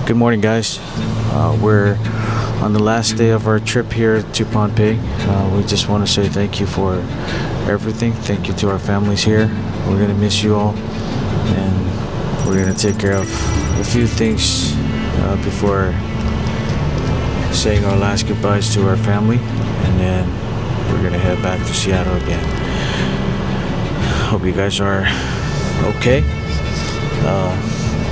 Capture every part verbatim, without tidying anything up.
Good morning, guys. Uh, we're on the last day of our trip here to Pohnpei. Uh, we just want to say thank you for everything. Thank you to our families here. We're going to miss you all. And we're going to take care of a few things uh, before saying our last goodbyes to our family. And then we're going to head back to Seattle again. Hope you guys are okay. Uh,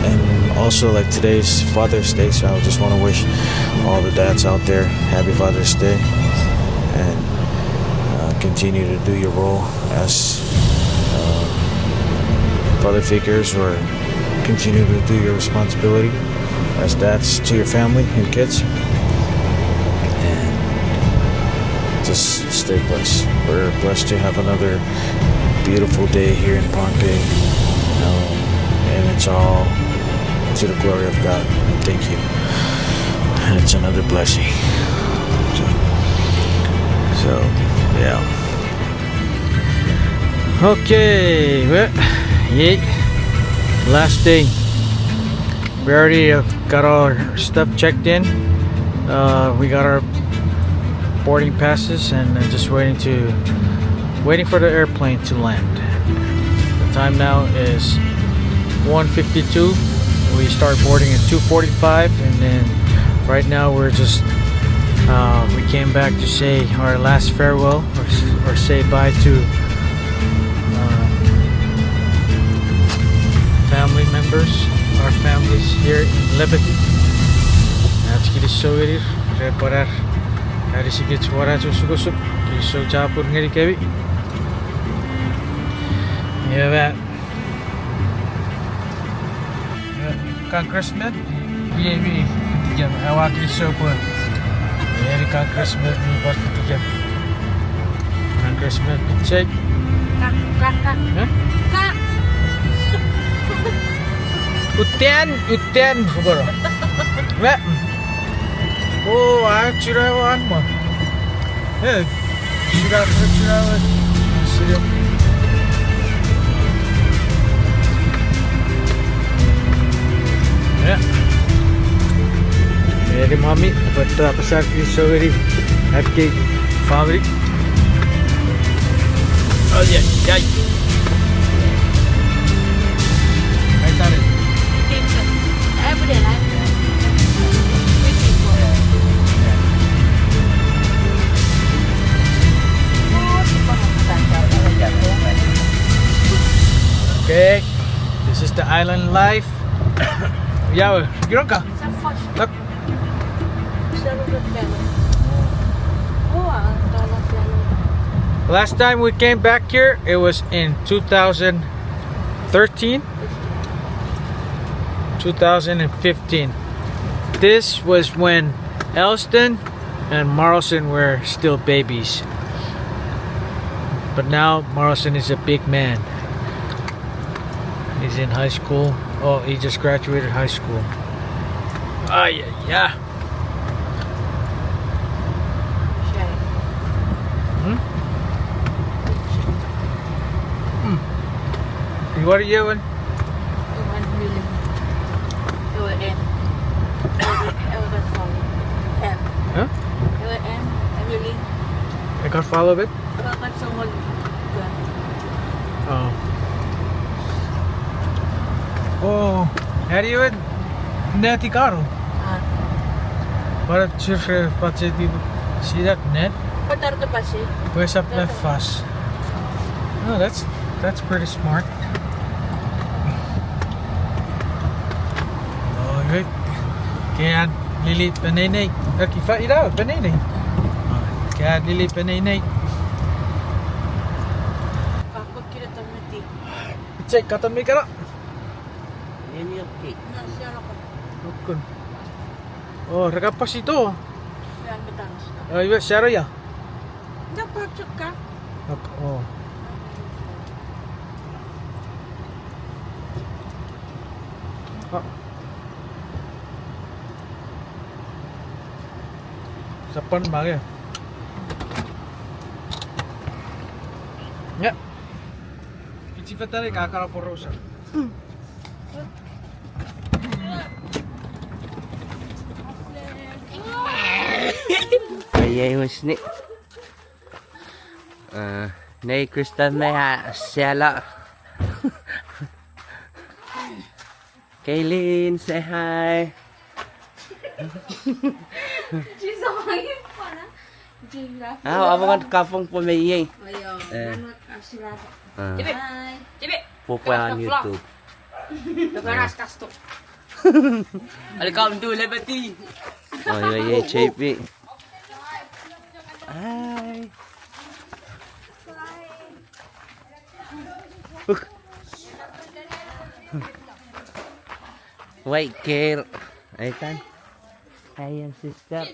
and also, like, today's Father's Day, so I just want to wish all the dads out there happy Father's Day, and uh, continue to do your role as uh, father figures, or continue to do your responsibility as dads to your family and kids. And just stay blessed. We're blessed to have another beautiful day here in Pohnpei. Um, and it's all to the glory of God. Thank you. And it's another blessing. So, so, yeah. Okay, well, yeah, last day. We already uh, got all our stuff checked in. Uh, we got our boarding passes and uh, just waiting to waiting for the airplane to land. The time now is one fifty-two. We start boarding at two forty-five, and then right now we're just uh, we came back to say our last farewell or, or say bye to uh, family members, our families here in Liberty. Ach kinisou ngenir, ren pwan ar anisikich won ach osukosuk, kinisou chapur ngenikemi. Ewe Congressman, iei mi fitikem, aua kinisou pwe eni Congressman mi pwan fitikem. Congressman Pichek. Ka, ka, ka. Eh? Ka. Utean, utean, fukoro. Wa. Oh, a chira wan mo. Eh. Sira, sira, sira. Yeah. Eni mami, but uh, pasar ki so very happy family. Oh yeah, yeah. Hai tare. Okay, this is the island life. Yawe, gironka. Look. Last time we came back here, it was in two thousand thirteen, two thousand fifteen. This was when Elston and Marlson were still babies. But now Marlson is a big man. He's in high school. Oh, he just graduated high school. Ah, yeah, yeah. Hmm? Hmm. What are you doing? Huh? I got follow it? Oh. Oh, are you in Netikaro? What a church budget. See that net? Where's up that fast? Oh, that's that's pretty smart. All right. Kea lili peneinei. Aki fa ira peneinei. Kea lili peneinei. Kakko kire tamiti. Check kata mikara. Neni oki. Okkun. Oh, reka pasito. Oh, iwe sara ya. Nda pa chukka. Oh. Ah. Sapan mage. Ya. Kichi fetare kakara porosa. Iei Wisni. Eh, nei Kristen me a sela. Kaylin, say hi. Aw, amongan kapong pwe me iei. Eh. Ah. Hi. Popwe on YouTube. Welcome to Liberty. Oh, iei, iei, J P. Hi. Look. White girl. Ethan. Hi, and sister.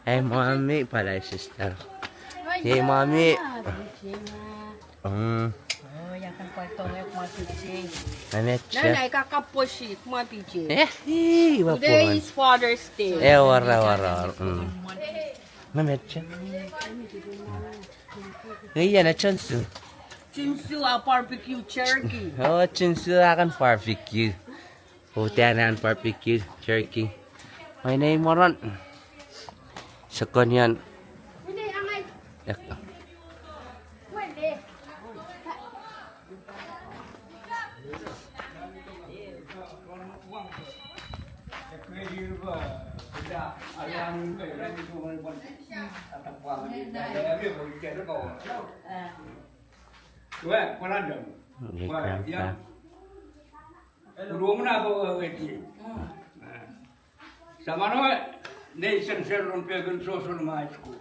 Hey, mommy, pwal ai sister. Hey, mommy. Mm. Oh, ia kan pwal tongek mwa pichei. Nana, ika kapwosi mwa pichei. Eh, hi, wa. Today is Father's Day. Eh, wara, wara, wara. Mm. Mamecha. Ei, ena chunsu. Chunsu a barbecue jerky. Oh, chunsu a kan barbecue. Oh, tana an barbecue jerky. My name, moron. Sokonian. Ek. Samano, nei sense non pekin social my school.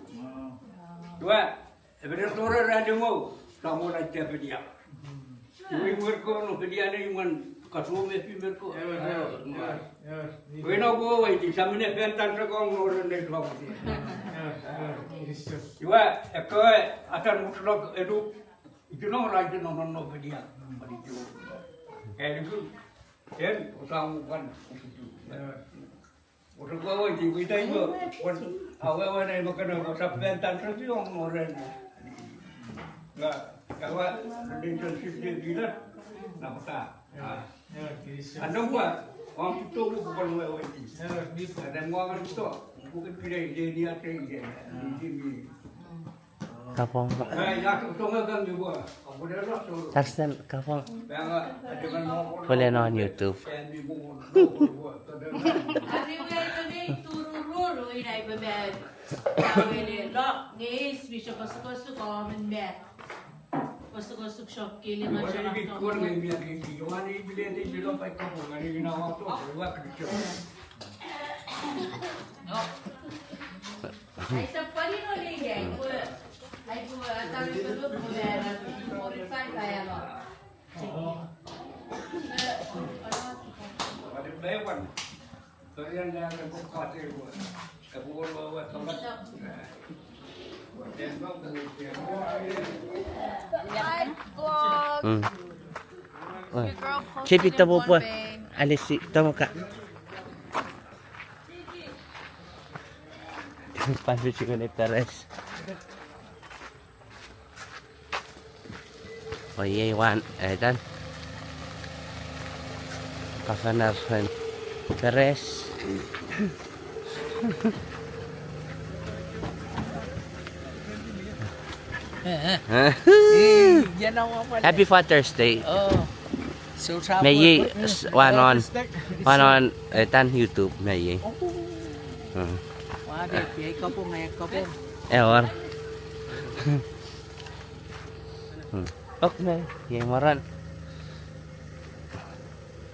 Tua, epene tore ra limo, samona ita pedia. Iwe imerko no pedia ne imwan kasu me fi merko. Iwe no ko waiti, samine fen tan sekong no ren ne lamo. Iwe, ekkewe atan mutlok elu, itino ra itino non no pedia. Elu, en, osamu kan. Osa kwa waiti, wita ito, wan, awewe ne makana osa fen tan seki on moren. Nga, kawa, relationship de bilat, na pata. Ah. Anong kwa, wan kuto mo kwa waiti. Anong kwa kuto, bukan kira ide dia kira ide. Ide mi. Kapong. Tarstan, kapong. Pole non YouTube. Mm. Your girl posted in Pohnpei. Alisi, tomoka. Pwan fisikun ei Peres. O iei wan, eh, etan. Kafanar ren Peres. Eh, eh. Eh? Eh, ia na wa pale. Happy Father's Day. Oh. So, me iei, wan on, wan on, eh, etan YouTube, me iei. Oh. Hmm. Wa, de, iei kapong, iei kapong. Ewer. Hmm. Ok, me iei moran.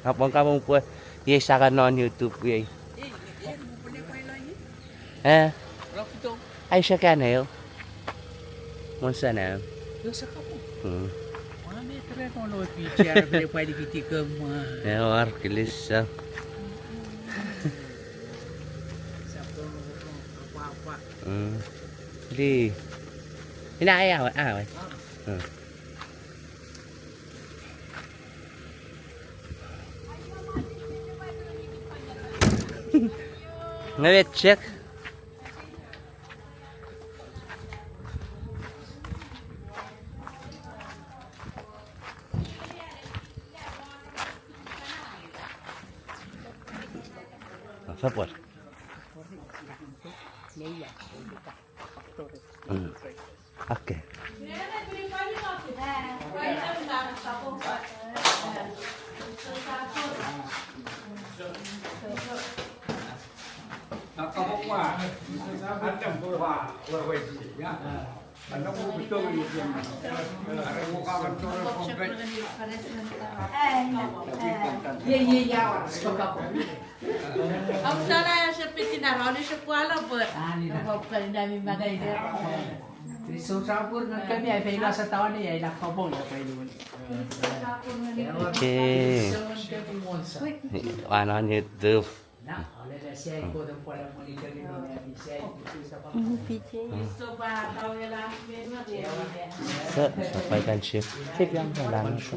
Kapong, kapong pwe iei sakan non YouTube iei. Eh? Ai sakan eu. Monsa na. Hmm. Ewer, kilisa. Hmm. Di. Ina ai awe, awe. Hmm. Nge me check. Tapwor. Mm. Okay. Okay. Anani tu. Sa, sa pai kan chip. Chip yang sa lang sa.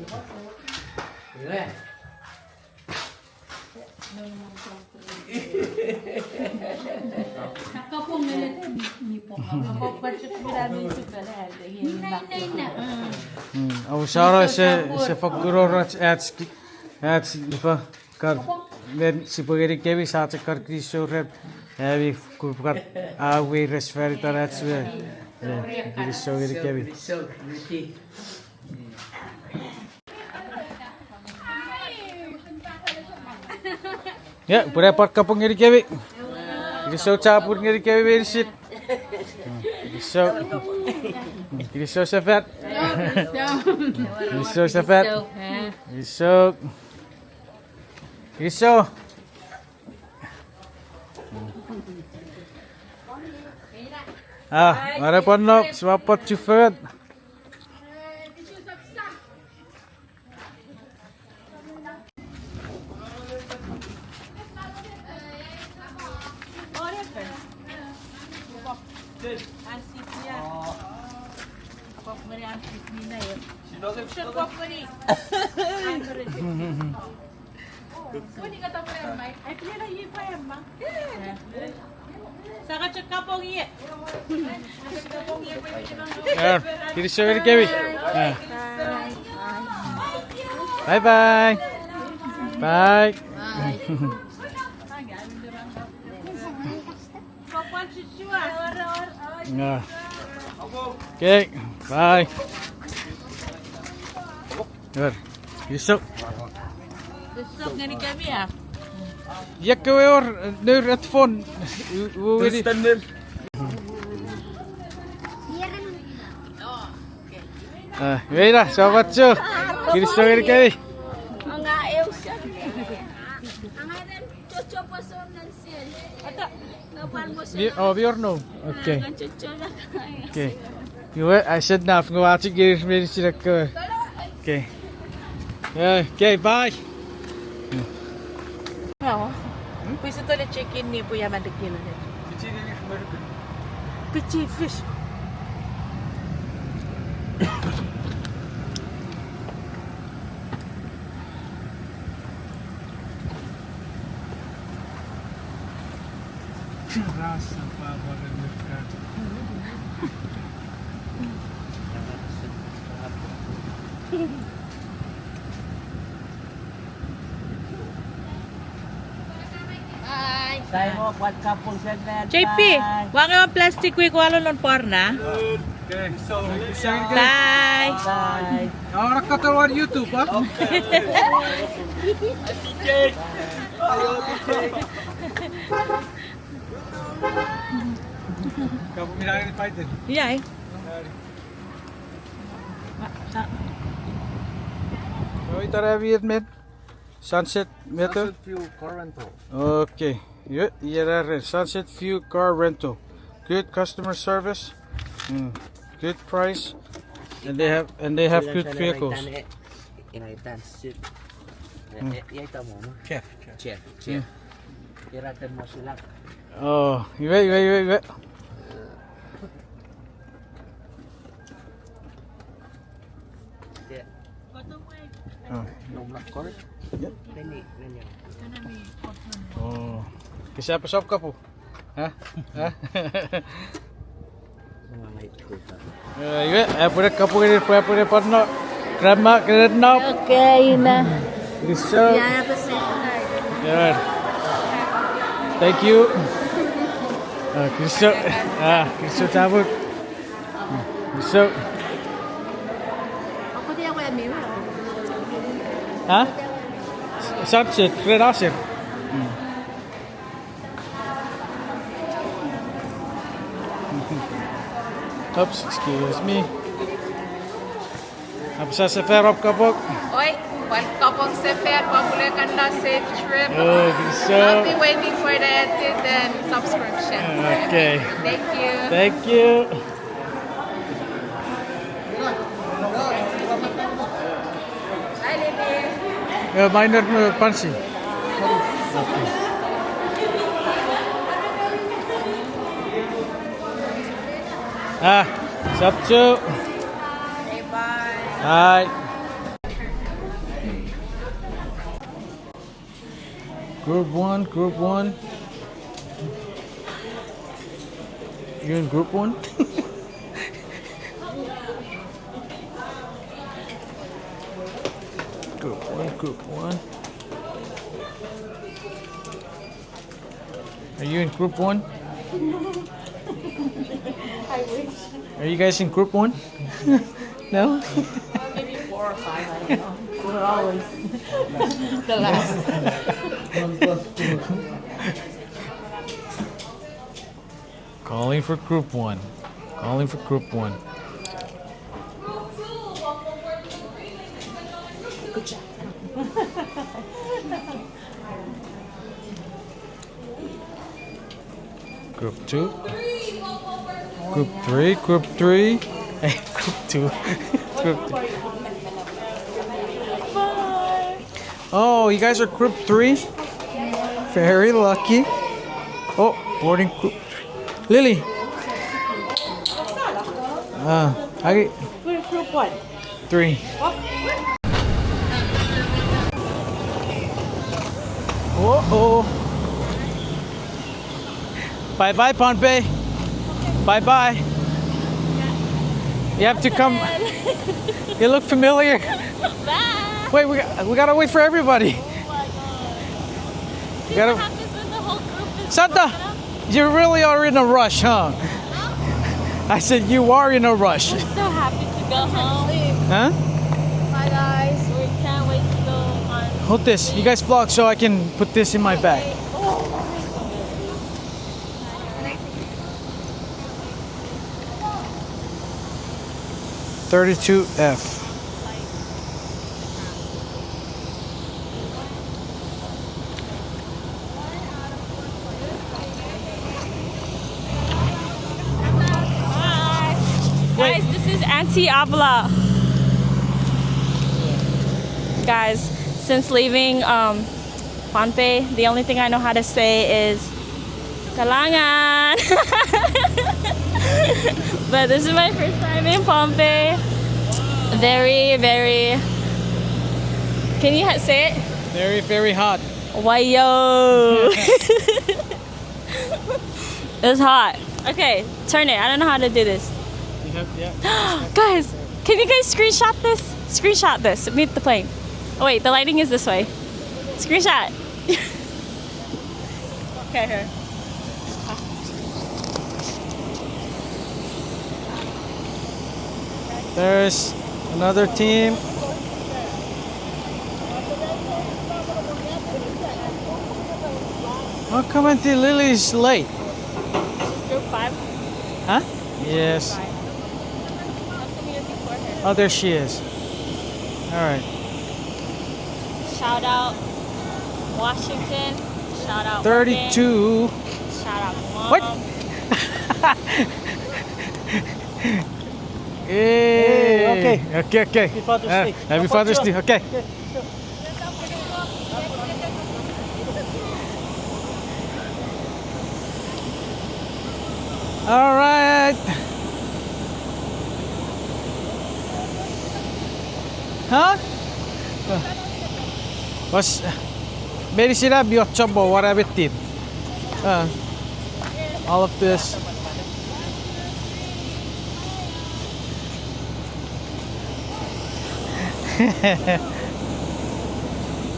Mm, au sara se, se fokkun oroch ach, ach, ifa, kar, men sipwe ngenikemi sa chok kar kinisou ren, ami kukat, a weires fan itan ach we, eh, kinisou ngenikemi. Ia, upwene pwan kapong ngenikemi. Kinisou chapur ngenikemi meinisin. Kinisou. Kinisou sefan. Kinisou sefan. Kinisou. Kinisou. Ah, mare pwan no, sipwe pwan chufengen. Eh, kinisou ngenikemi. Eh. Bye bye. Bye. Ah. Okay, bye. Good. Kinisou. Kinisou ngenikemi a. Ia kewe wor, eh, nour headphone. U-, u-, weri. Ah, weina, so much. Kinisou ngenikemi. Mi, oh, mi wor no. Okay. Okay. Iwe, I said enough. Ngo achi geir meinisin ekkewe. Okay. Eh, okay, bye. Pwe ise tole chicken ni pwe ia mandekin. Pichi fish. J P, wange plastic wik walo non porna. Okay. Bye. Bye. Now I got on YouTube, huh? Okay. Kapu mina ini fighter. Iya, eh. Oh, itara biet men. Sunset Metal? Sunset View Car Rental. Okay. Yeah, yeah, that is Sunset View Car Rental. Good customer service. Mm. Good price. And they have, and they have good vehicles. Chef, chef. Chef, chef. Oh, iwe, iwe, iwe, iwe. Oh. Oh. Kisa pesop kapu. Hah? Hah? Eh, iwe, epwene kapu ngeni pwe epwene pwan no. Grandma, grandma. Okay, ina. Kinisou. Yeah, I have a safe flight. Yeah. Thank you. Uh, kinisou. Ah, kinisou tabuk. Kinisou. Huh? Subject, red asir. Oops, excuse me. Apasa sefan om kapong. Oi, pwal kapong sefan, pwal pule kan na safe trip. Oh, kinisou. I'll be waiting for the edit and subscription. Okay. Thank you. Thank you. Hi, Lily. Eh, minor, eh, Pansy. Okay. Ah, Sapchu. Bye. Hi. Group one, group one. You in group one? Group one, group one. Are you in group one? I wish. Are you guys in group one? No? Maybe four or five, I don't know. We're always the last. Calling for group one. Calling for group one. Good job. Group two. Group three, group three. Group two. Group three. Oh, you guys are group three? Very lucky. Oh, boarding group. Lily. Ah, okay. Group, group one. Three. Uh-oh. Bye bye, Pohnpei. Bye bye. You have to come. You look familiar. Bye. Wait, we, we gotta wait for everybody. Oh my God. We gotta. See what happens when the whole group is Santa, broken up? You really are in a rush, huh? Huh? I said you are in a rush. We're so happy to go home. Huh? Bye, guys. We can't wait to go on. Hold this. You guys vlog so I can put this in my bag. Thirty-two F. Hi. Guys, this is Auntie Avila. Guys, since leaving, um, Pohnpei, the only thing I know how to say is kalangan. But this is my first time in Pohnpei. Very, very. Can you ha- say it? Very, very hot. Wayo. It's hot. Okay, turn it. I don't know how to do this. You have, yeah. Guys, can you guys screenshot this? Screenshot this. Meet the plane. Oh wait, the lighting is this way. Screenshot. Okay, here. There's another team. How come Auntie Lily's late? Group five. Huh? Yes. Five. How come you're before her? Oh, there she is. All right. Shout out Washington. Shout out Oregon. Thirty-two. Shout out Guam. What? Hey, okay. Okay, okay. Happy Father's Day. Happy Father's Day. Okay. Okay. All right. Huh? Was, meinisin a mi och chommong won ami team. Uh, all of this.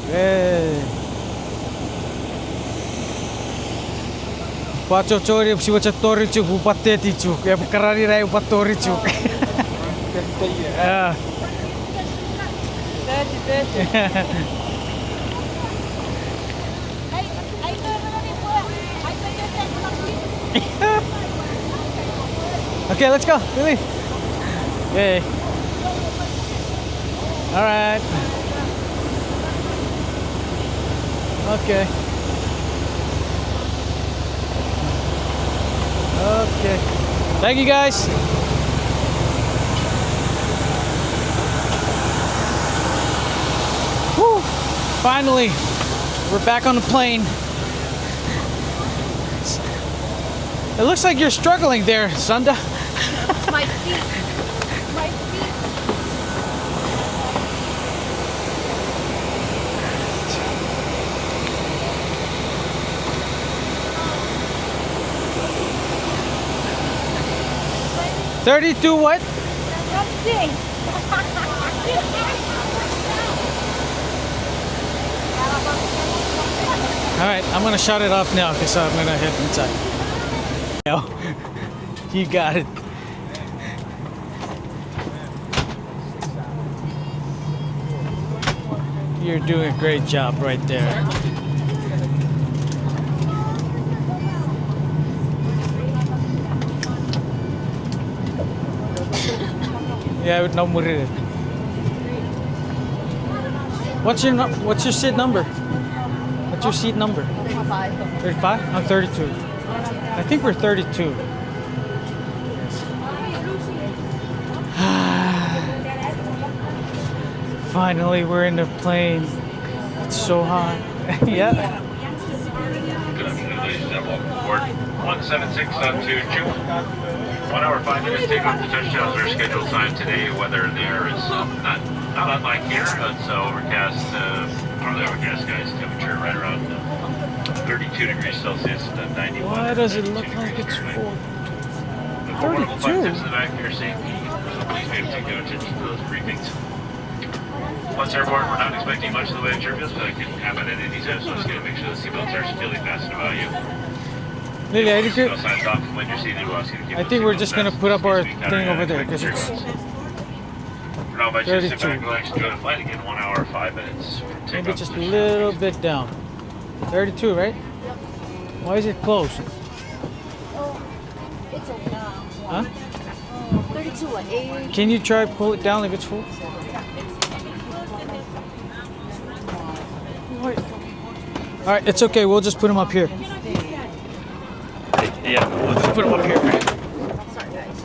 Hey. Pwa chochori, siwe chok tori chuk, upwa teti chuk. Epwe karani nai upwa tori chuk. Ah. Okay, let's go, Lily. Yay. All right. Okay. Okay. Thank you, guys. Woo! Finally, we're back on the plane. It looks like you're struggling there, Sunda. My feet. My feet. Thirty-two what? Something. All right, I'm gonna shut it off now because I'm gonna head inside. No, you got it. You're doing a great job right there. Yeah, no more. What's your nu- what's your seat number? What's your seat number? Thirty-five. Thirty-five? I'm thirty-two. I think we're thirty-two. Finally, we're in the plane. It's so hot. Yeah. Good afternoon, ladies and gentlemen. Welcome aboard one seven six on to Chuuk. One hour, five minutes takeoff to touchdowns are scheduled time today. Weather there is, um, not, not unlike here. It's, uh, overcast, uh, partly overcast skies. Temperature right around, uh, thirty-two degrees Celsius, about ninety-one. Why does it look like it's full? Thirty-two. Tips in the back for your safety, so please pay particular attention to those briefings. Once airborne, we're not expecting much in the way of turbulence, but it can happen at any time, so just gotta make sure the seatbelts are securely fastened about you. Lily, I think we're, I think we're just gonna put up our thing over there, 'cause it's thirty-two. For now, invite you to sit back, relax, enjoy the flight. Again, one hour, five minutes. Maybe just a little bit down. Thirty-two, right? Why is it closed? Huh? Thirty-two, what, eight? Can you try pull it down if it's full? Wait. All right, it's okay. We'll just put 'em up here. Yeah, we'll just put 'em up here. Sorry, guys.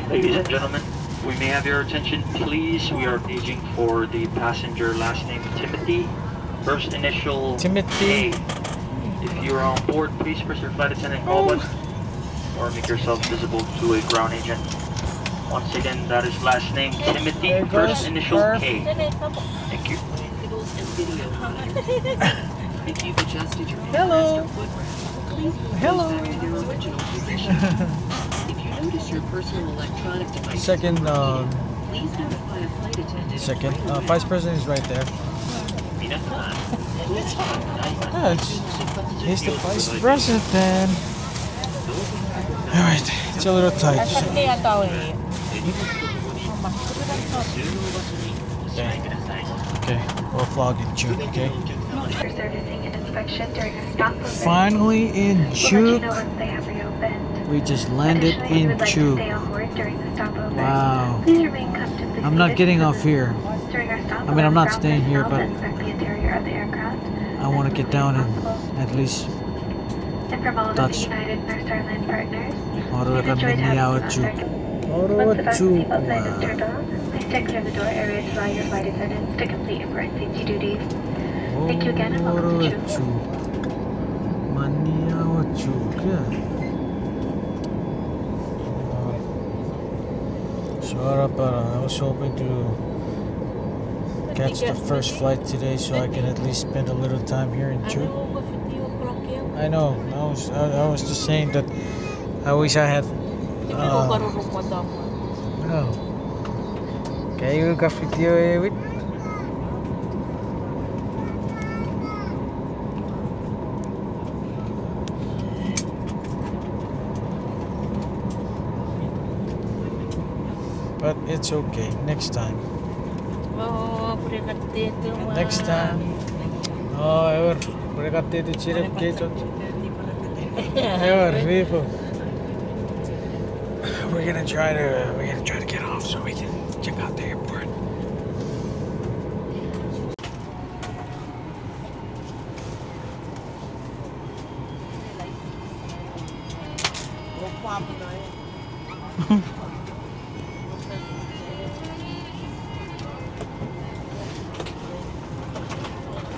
Ladies and gentlemen, we may have your attention, please. We are paging for the passenger last name Timothy, first initial Timothy. K. If you are on board, please press your flight attendant call button or make yourself visible to a ground agent. Once again, that is last name Timothy, first initial K. Thank you. If you've adjusted your Hello. Hello. Your original position. If you notice your personal electronic device, second, um, please notify a flight attendant. Second, uh, vice president is right there. Yeah, it's, he's the vice president. All right, it's a little tight. Okay. Okay, we'll vlog in Chuuk, okay? Servicing and inspection during a stop over. Finally in Chuuk. We'll let you know once they have reopened. We just landed in Chuuk. Additionally, if you would like to stay on board during the stopover, wow, please remain comfortably seated. I'm not getting off here. During our stopover, I mean, I'm not staying here, but and inspect the interior of the aircraft. I wanna get down and at least touch. And from all of us at United and our Starline partners, we've enjoyed having you on board. Once the fasten seatbelt sign is turned off, please take care of the door areas to allow your flight attendants to complete important safety duties. Thank you again and welcome to Chuuk. Mania Chuuk, yeah. So, uh, I was hoping to catch the first flight today so I can at least spend a little time here in Chuuk. I know. I was, I, I was just saying that I wish I had, uh, oh. Ei, we ka video ewin. But it's okay. Next time. Oh, pure katetu. Next time. Oh, ewer. Pure katetu chire kechot. Ewer, rifu. We're gonna try to, we're gonna try to get off so we can check out the airport.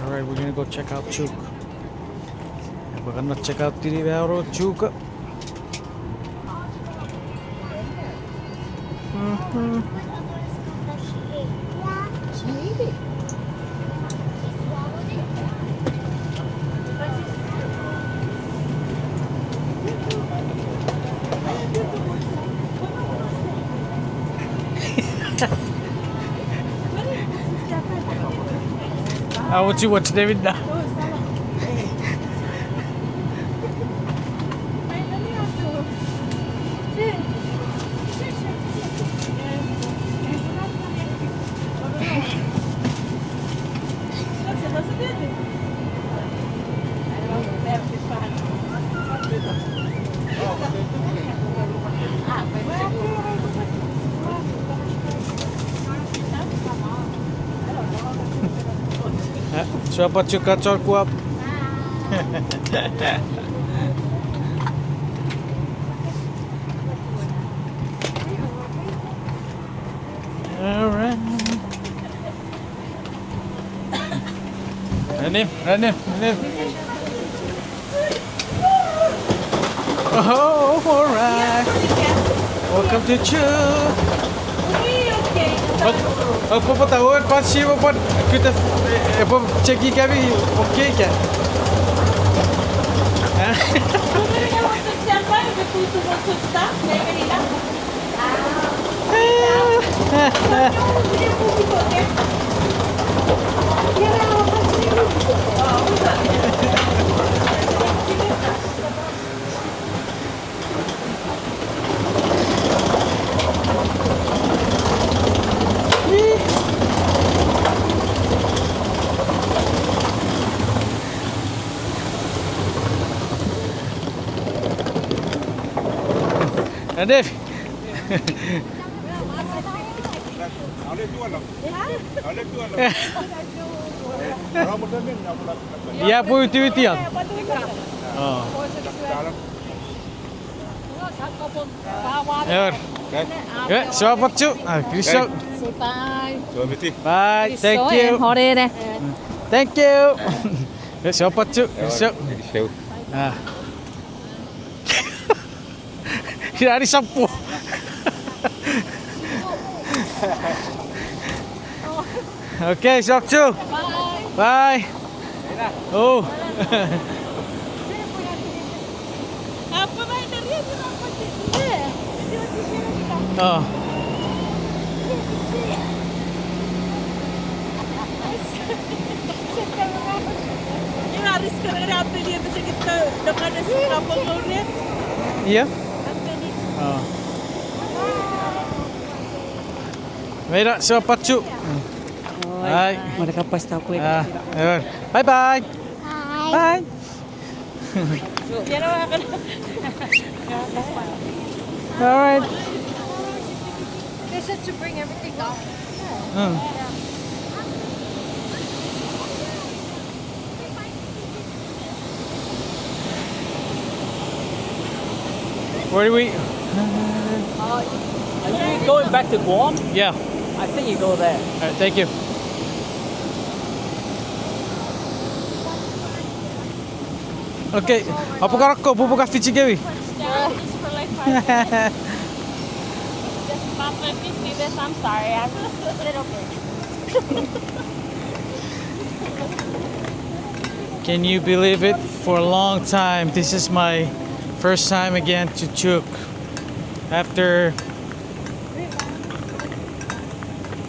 All right, we're gonna go check out Chuuk. We're gonna check out Tinivaoro Chuuk. Awo chiwo chinemi na. Supachu kachor kuap. All right. Ready? Ready? Ready? Oh, all right. Welcome to Chuuk. Op, op, op, op, op, pwan si, op, pwan, kuta, eh, op, op, cheki kami, okay, ka. And if Ia pwe witiwiti an. Oh. Ewer. Eh, supachu. Ah, kinisou. Bye. Bye. Thank you. Thank you. Eh, supachu. Kinisou. Ah. Ina ni sapu. Okay, supachu. Bye. Oh. Oh. Ia? Oh. Meira, supachu. Bye. Bye bye. Bye. All right. They said to bring everything up. Mm. Where do we? Uh, are you going back to Guam? Yeah. I think you go there. All right, thank you. Okay, apokarako, pupuka fichikemi. Just Papa, if you see this, I'm sorry. I'm just a little bit. Can you believe it? For a long time, this is my first time again to Chuuk. After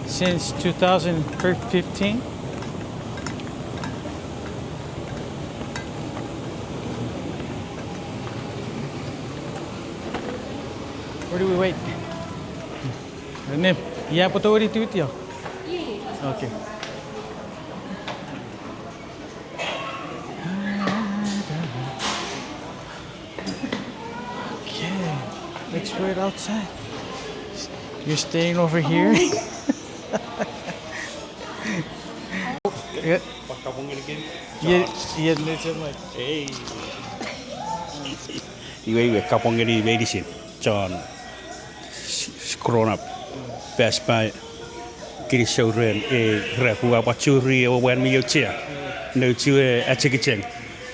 Since two thousand fifteen. Where do we wait? Inem, ia poto weri tiwitio. Okay. Okay, let's wait outside. You're staying over here? Yeah. Yeah, yeah. Hey. Iwe, iwe, kapong ngeni meinisin chon s-, scroll up. Pass by. Kinisou ren, e, ren pwe ua pwan churi ewe mwan mi auchea. Nouch ewe achekicheng,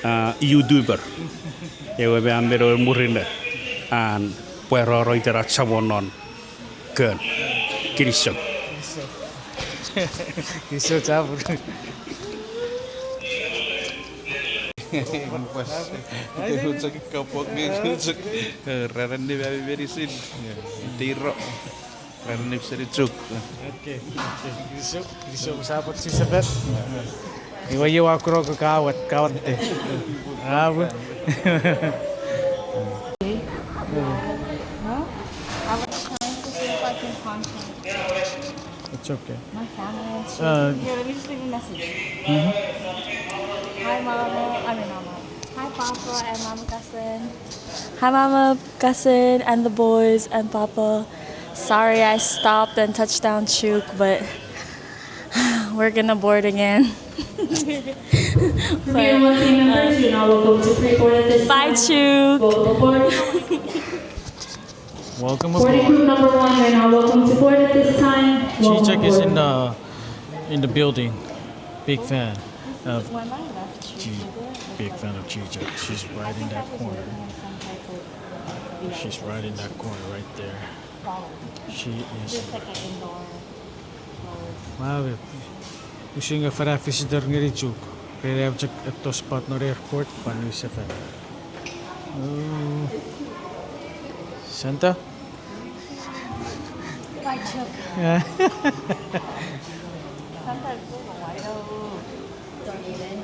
a, YouTuber. Ewe me a men ewe murinno an pwarano iten ach Samon non kon. Kinisou. Kinisou chapur. Chok kapong, chok, e, ranin ami meinisin. Tiro. Ranin seni Chuuk. Okay, okay. Kinisou, kinisou, sap Joseph. Iwe, iwe, ua kunok kawat, kawat te. Abu. No? I was trying to see if I can contact. It's okay. My family and shit. Uh, Here, let me just leave a message. Mm-hmm. Hi, Mama. I mean, Mama. Hi, Papa and Mama Cousin. Hi, Mama, Cousin, and the boys, and Papa. Sorry I stopped and touched down Chuuk, but we're gonna board again. But, uh, bye, Chuuk. Welcome aboard. Boarding group number one, you're now welcome to board at this time. Welcome aboard. Chichak is in the, in the building. Big fan of Chi-, big fan of Chichak. She's right in that corner. She's right in that corner right there. She is. Wow, usun nge fan a visitor ngeni Chuuk. Ren am chok etto spot non airport, pwan use fan. Oh. Santa? Bye, Chuuk. Yeah. Santa is so white. Don't even.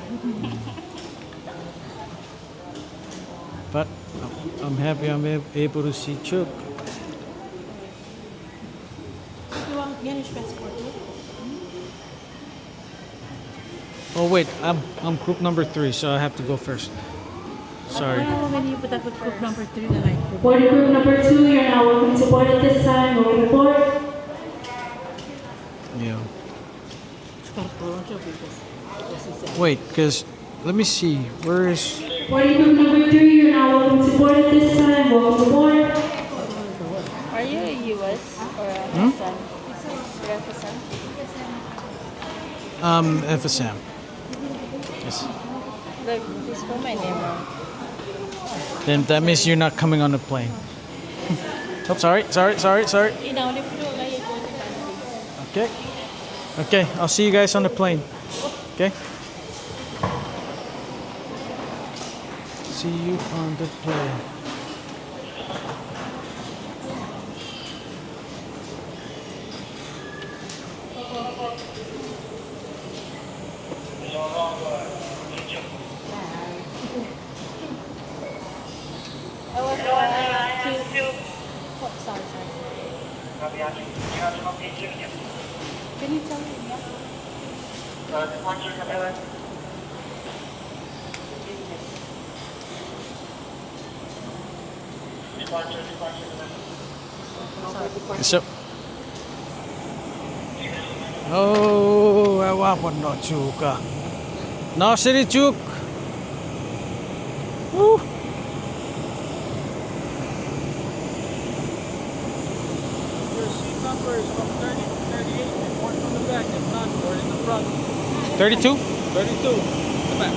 But I'm, I'm happy I'm ab-, able to see Chuuk. You want Spanish passport, no? Oh, wait, I'm, I'm group number three, so I have to go first. Sorry. Why would you put that with group number three, then I put. Boarding group number two, you're now welcome to board at this time. Welcome aboard. Yeah. Wait, 'cause let me see, where is. Boarding group number three, you're now welcome to board at this time. Welcome aboard. Are you a U S or a Hmm? F S M? You're F S M? Um, F S M. Yes. Look, you spelled my name wrong. Then that means you're not coming on the plane. Oh, sorry, sorry, sorry, sorry. Okay. Okay, I'll see you guys on the plane. Okay? See you on the plane. Oh, sorry, sorry. Can you tell me? So, oh, aua pwan no Chuuk. No seni Chuuk. Woo. Your seat number is from thirty to thirty-eight, and one from the back, if not, or in the front. Thirty-two? Thirty-two, in the back.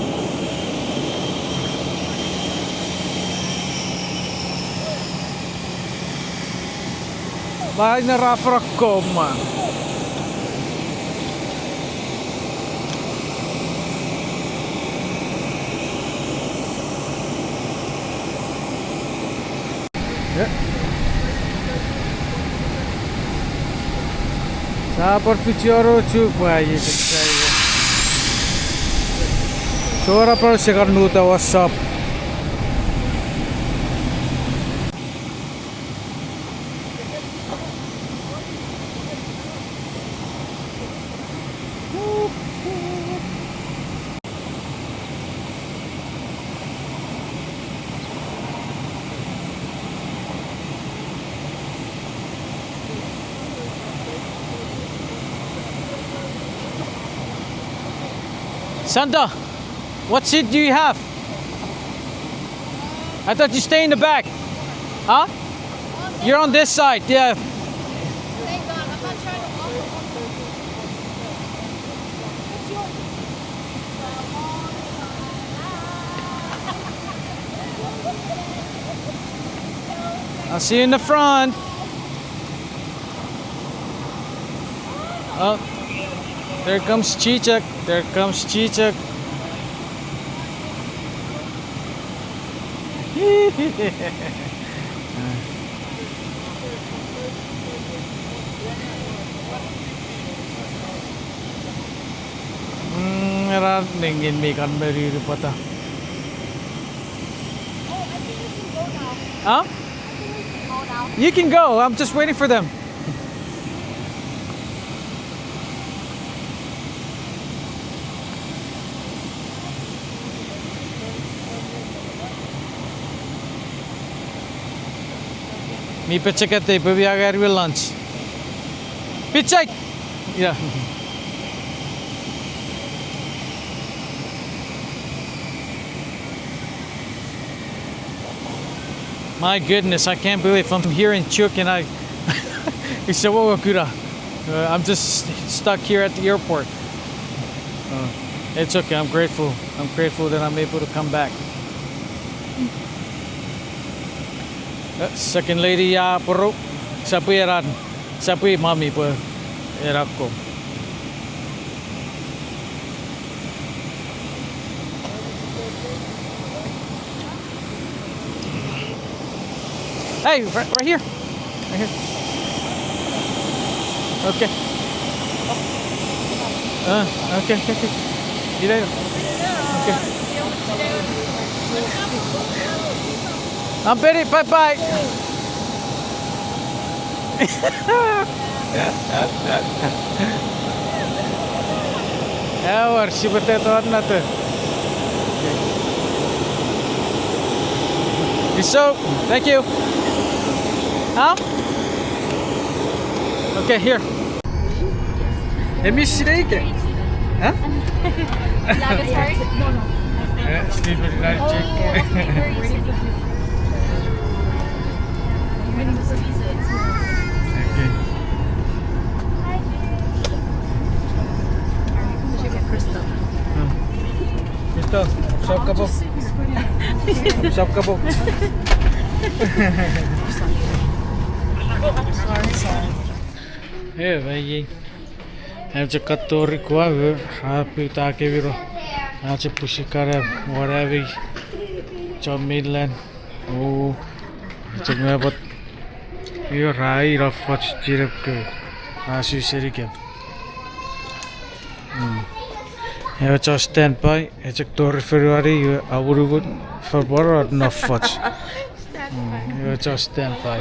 Vaina ra frakoma. Yeah. Sa pwan fichiono chuk pwe ai epek sa iwe. Sora pwan sekan nuta, what's up? Santa, what seat do you have? I thought you stay in the back. Huh? You're on this side, yeah. Thank God, I'm not trying to walk. I'll see you in the front. Oh, there comes Chichak. There comes Chichak. Mm, era nengin mi kan mori pwata. Huh? You can go. I'm just waiting for them. Mi pechekete, pwe mi angar we lunch. Pichai! Yeah. My goodness, I can't believe I'm here in Chuuk and I, it's a Wokura. Uh, I'm just stuck here at the airport. Uh, it's okay, I'm grateful. I'm grateful that I'm able to come back. Uh, second lady, uh, poro, sapwe eran, sapwe mami pwe erakko. Hey, right, right here. Right here. Okay. Uh, okay, okay, okay. Get out. Okay. I'm Betty, bye bye. Ewer, sipwe teton nata. So, thank you. Huh? Okay, here. Emi sinei ika? Huh? Yeah, that's hers. Yeah, Steve and I check. Okay. Crystal. Hmm. Crystal, sap kapo. Sap kapo. Sorry, sorry. Eh, baye. Am chok katori kua, eh, a puta kemino. A chok pusi kana, whatever. Chon mainland. Oh, chok me pwot. Io rai ina foch chirep ke. A su senikem. Hmm. Ewe chon standby, e chok tori fonuani, iwe amunungun, foporo no foch. Hmm. Ewe chon standby.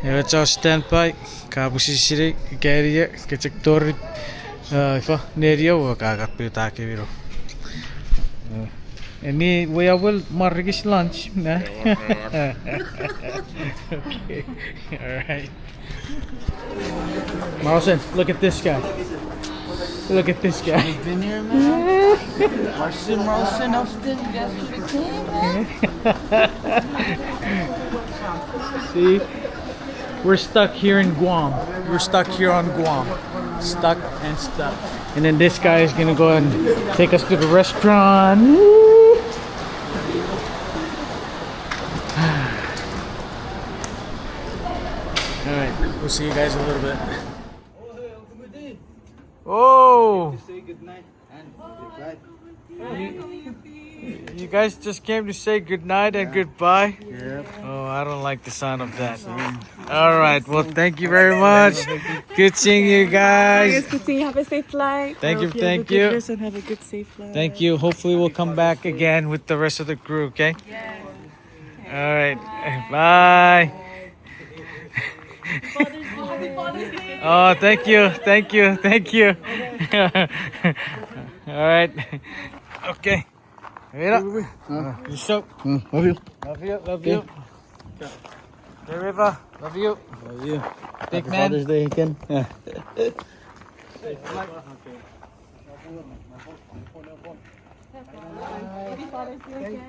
Ewe chon standby, ka pusi sinei, kania, ke chok tori, uh, ifa, nenia, we ka kaputa kemino. Uh. Eni we a well marikis lunch, ne? Okay, all right. Marlson, look at this guy. Look at this guy. You've been here, man. Marlson, Marlson, Austin, you guys should have came, man. See? We're stuck here in Guam. We're stuck here on Guam. Stuck and stuck. And then this guy is gonna go and take us to the restaurant. All right, we'll see you guys in a little bit. Oh. Say good night. And goodbye. You guys just came to say goodnight and goodbye. Yep. Oh, I don't like the sound of that. All right. Well, thank you very much. Good seeing you guys. Yes, good seeing you. Have a safe flight. Thank you. Thank you. And have a good, safe flight. Thank you. Hopefully, we'll come back again with the rest of the crew. Okay. Yes. All right. Bye. Oh, thank you, thank you, thank you. All right. Okay. Mira. Huh? You show. Mm, love you. Love you, love you. Okay. Hey, River, love you. Love you. Big man. Happy Father's Day again. Yeah. Thank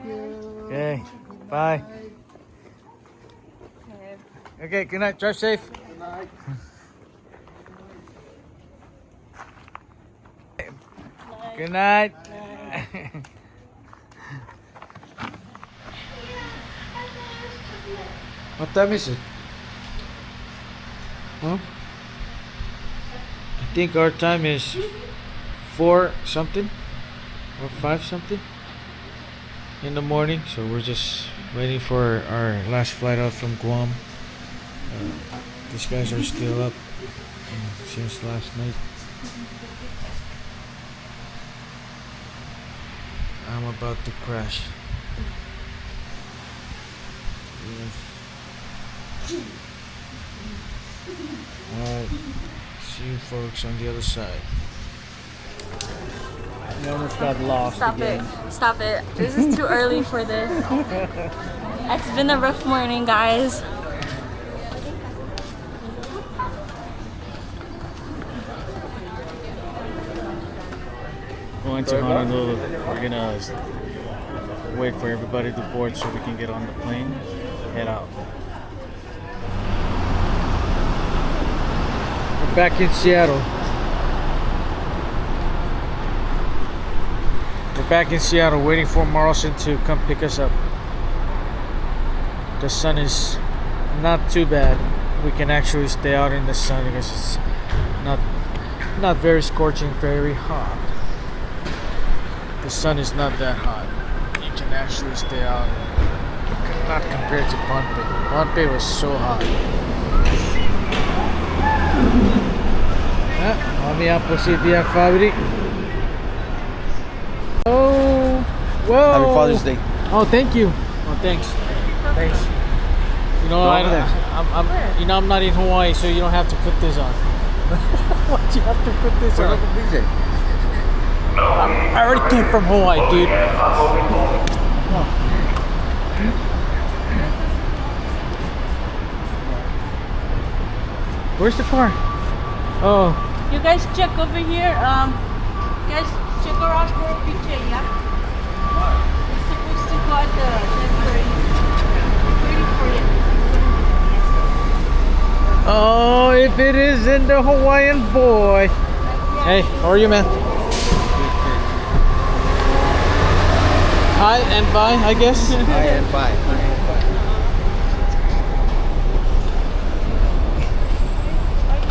you. Okay, bye. Okay, good night. Drive safe. Good night. What time is it? Huh? I think our time is four something or five something in the morning, so we're just waiting for our last flight out from Guam. Uh, these guys are still up, uh, since last night. I'm about to crash. Yes. All right. See you folks on the other side. We almost got lost again. Stop it. Stop it. This is too early for this. It's been a rough morning, guys. Going to Honolulu. We're gonna wait for everybody to board so we can get on the plane, head out. We're back in Seattle. We're back in Seattle waiting for Marlson to come pick us up. The sun is not too bad. We can actually stay out in the sun because it's not, not very scorching, very hot. The sun is not that hot. You can actually stay out, and not compared to Pohnpei. Pohnpei was so hot. Ah, ami apositi a family. Oh, whoa. Happy Father's Day. Oh, thank you. Oh, thanks. Thanks. You know, I, I'm, I'm, you know, I'm not in Hawaii, so you don't have to put this on. Why'd you have to put this on? I already came from Hawaii, dude. Where's the car? Oh. You guys check over here. Um, you guys check around for a picture, yeah? It's supposed to go at the temporary. Waiting for you. Oh, if it isn't the Hawaiian boy. Hey, how are you, man? Hi and bye, I guess. Hi and bye.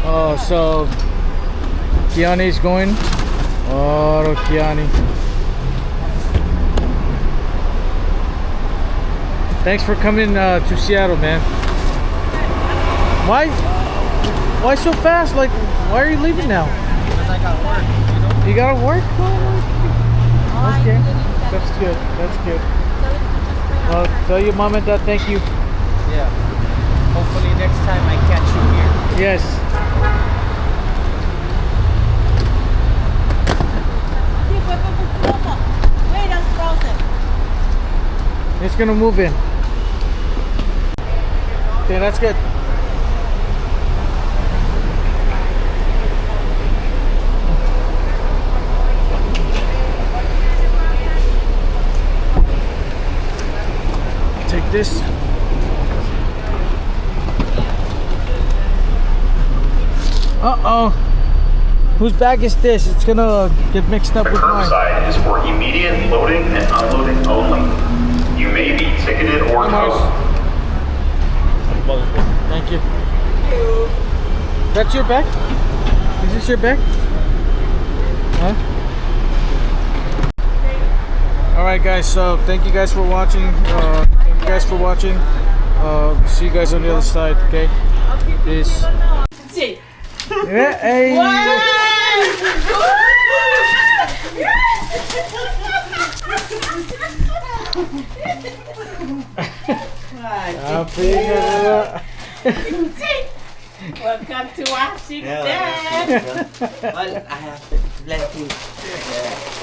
Oh, so Kiani's going. Oh, Kiani. Thanks for coming, uh, to Seattle, man. Why? Why so fast? Like, why are you leaving now? Because I got work, you know? You gotta work? Oh, okay. That's good. That's good. Well, tell your mom and dad thank you. Yeah. Hopefully next time I catch you here. Yes. It's gonna move in. Okay, that's good. Take this. Uh-oh. Whose bag is this? It's gonna get mixed up with mine. The curbside is for immediate loading and unloading only. You may be ticketed or towed. Thank you. That's your bag? Is this your bag? Huh? All right, guys. So thank you guys for watching. Uh, thank you guys for watching. Uh, see you guys on the other side. Okay. Peace. Hey. Happy. Welcome to Washington. Yeah, welcome to Washington. Well, I have plenty. Yeah.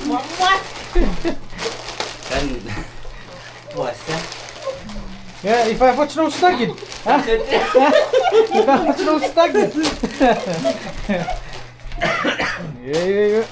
What, what? Kan puasa. Yeah, if I watch no stuck it. Huh? If I watch no stuck it. Yeah, yeah, yeah.